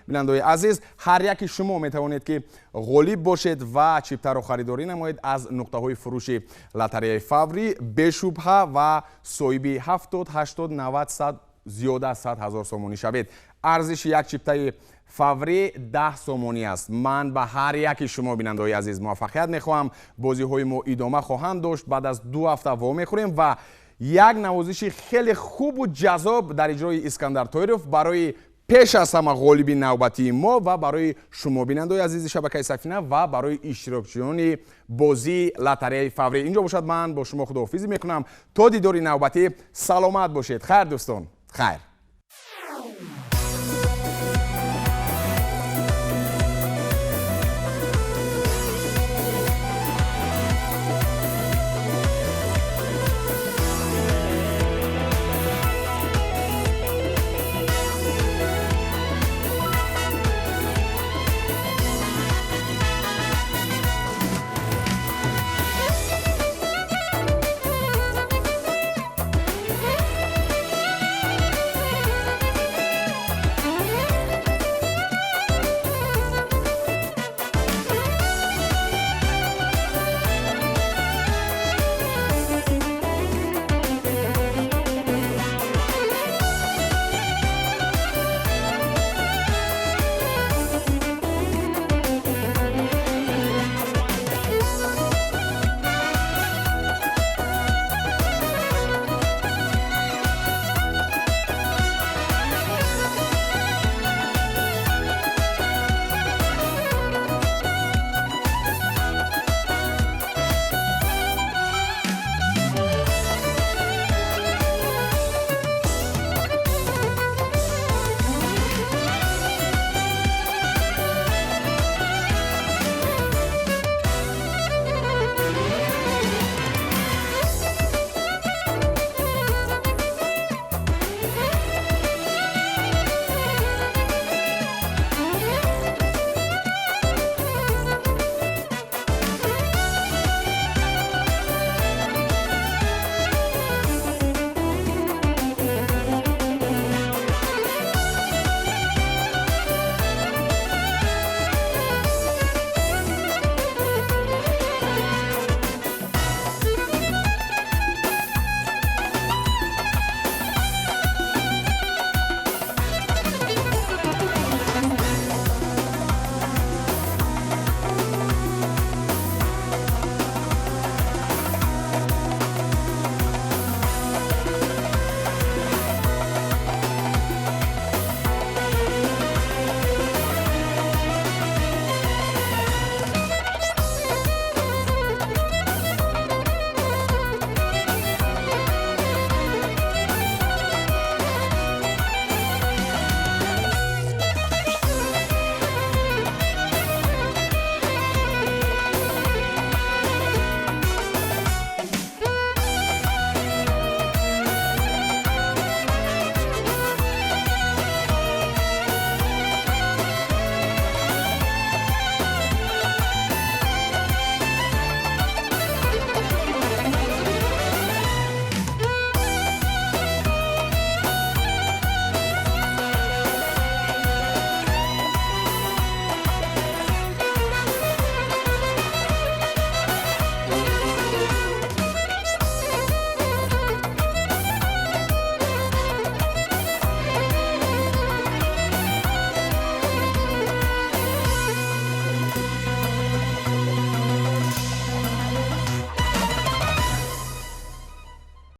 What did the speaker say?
Бинандаои азиз, ҳар яки шумо метавонед, ки ғолиб бошед ва чиптаро харидорӣ намоед аз нуқтаҳои фурӯши лотареяи фаврӣ бешубҳа ва соҳиби 70, 80, 90, 100, зиёда аз 100 000 сомонӣ шавед. Арзиши як чиптаи фаврӣ 10 сомонӣ аст. Ман ба ҳар яки шумо, бинандаои азиз, муваффақият мехоҳам. Бозиҳои мо идома хоҳанд дошт. Баъд аз 2 ҳафта вомехӯрем ва як навозиши хеле хубу ҷаззоб дар иҷрои Искандар Тоиров барои пеш аз ҳама ғолиби навбатии мо ва барои шумо, бинандаои азизи шабакаи Сафина, ва барои иштирокчиёни бозии лотареяи фаврӣ. Инҷо бошад, ман бо шумо худоҳофизӣ мекунам то дидори навбатӣ. Саломат бошед. Хайр, дӯстон, хайр.